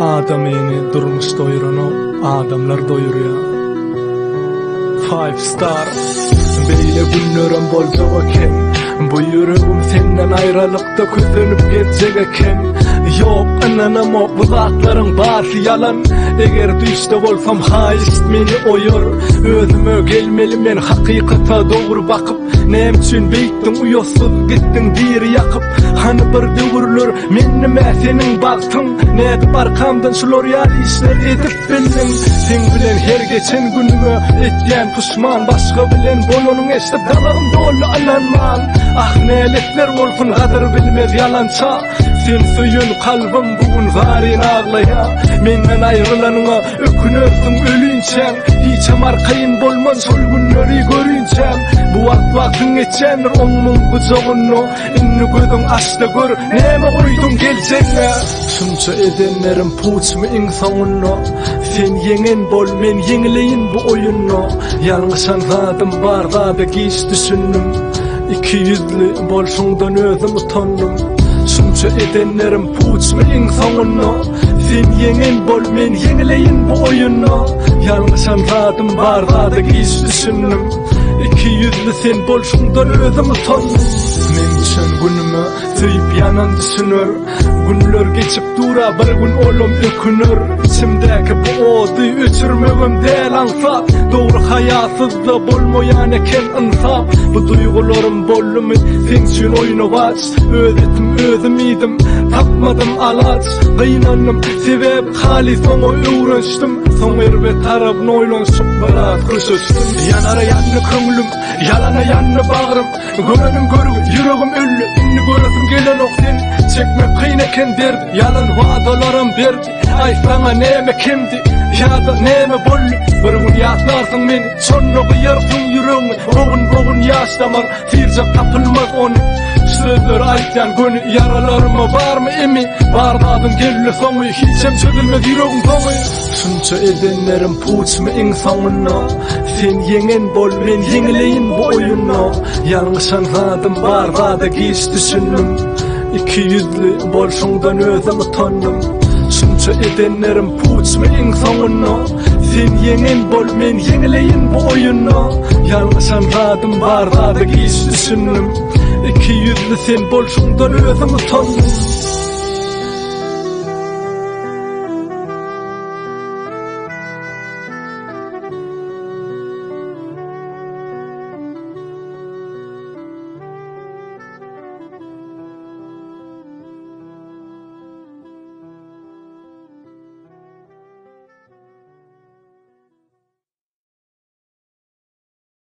Adamyny durmuş doýuranok, adamlar doýurýar. Five star. Beýle günlerem boljak eken. Bu ýüregim senden aýralykda kösenip gezjek eken. Ýok, ynanamok bu zatlaryň barsy ýalan. Eger düýşde bolsam haýyşt meni oýar. Özüme gelmeli men hakykata dogry bakyp. Näme üçin beýtdiň uýatsyz gitdiň diri ýakyp. Hany bir döwürler mendim-ä seniň bagtyň. Nädip arkamdan şular ýaly işler edip bildiň. Seň bilen her geçen günüme etýän puşman. Başga bilen bolanyň eşdip damagym doldy ynanman. Ah näletler bolsun gadyr bilmez ýalança. Seni söýen kalbym bu gün zaryn aglaýa. Menden aýrylanyňa ökünersiň ölinçäň. Hiçem arkaýyn bolman şol günleri görinçäm. Bu wagt wagtyň geçýändir oň-muň gujagynda. Indi gözüň aç-da gör, näme goýduň geljegňe. Şunça edenlerim puçmy iň soňunda. Sen ýeňen bol, men ýeňileýin bu oýunda. Ýalňyşan zadym bar zada giç düşündim. Ikiýüzli bolşuňdan özüm utandym. Şunça edenlerim puçmy iň soňunda. Sen ýeňen bol, men ýeňileýin bu oýunda. Ýalňyşan zadym bar zada giç düşündim. Ikiýüzli sen bolşuňdan özüm utandym. Men düşen günüme söýüp ýanan düşüner. Günler geçip dura bir gün olam öküner. Içimdäki bu ody öçürmegem däl aňsat. Dogry haýasyzda bolmaýan eken ynsap. Bu duýgularym boldumy seň üçin oýnawaç. Öz etim özüm iýdim tapmadym alaç. Gynandym sebäbi halys oňa öwrenişdim. Soň erbet tarapyny oýlanyşyp biraz köşeşdim. Ýanara ýandy köňlüm ýalana ýandy bagrym. Görenim görgi, ýüregim öldi, indi göresim gelenok seni. Çekmek kyn eken derdi, ýalan wadalaram berdi. Aýt saňa näme kemdi, ýa-da näme boldy? Bir gün ýatlarsyň meni, şonda gyýarsyň ýüregiňi. Bogun-bogun ýaş damar, syryjak tapylmaz ony. Şu sözleri aýtýan göni, ýaralaryma barmy emi? Bar zadyň geldi soňy, hiçem çözülmez ýüregiň soňy. Şunça edenlerim puçmy iň soňunda? Sen ýeňen bol, men ýeňileýin bu oýunda. Ýalňyşan zadym bar zada giç düşündim. Ikiýüzli bolşuňdan özüm utandym. Şunça edenlerim puçmy iň soňunda? Sen ýeňen bol, men ýeňileýin bu oýunda. Ýalňyşan zadym bar zada giç düşündim. Ikiýüzli sen bolşuňdan özüm utandym.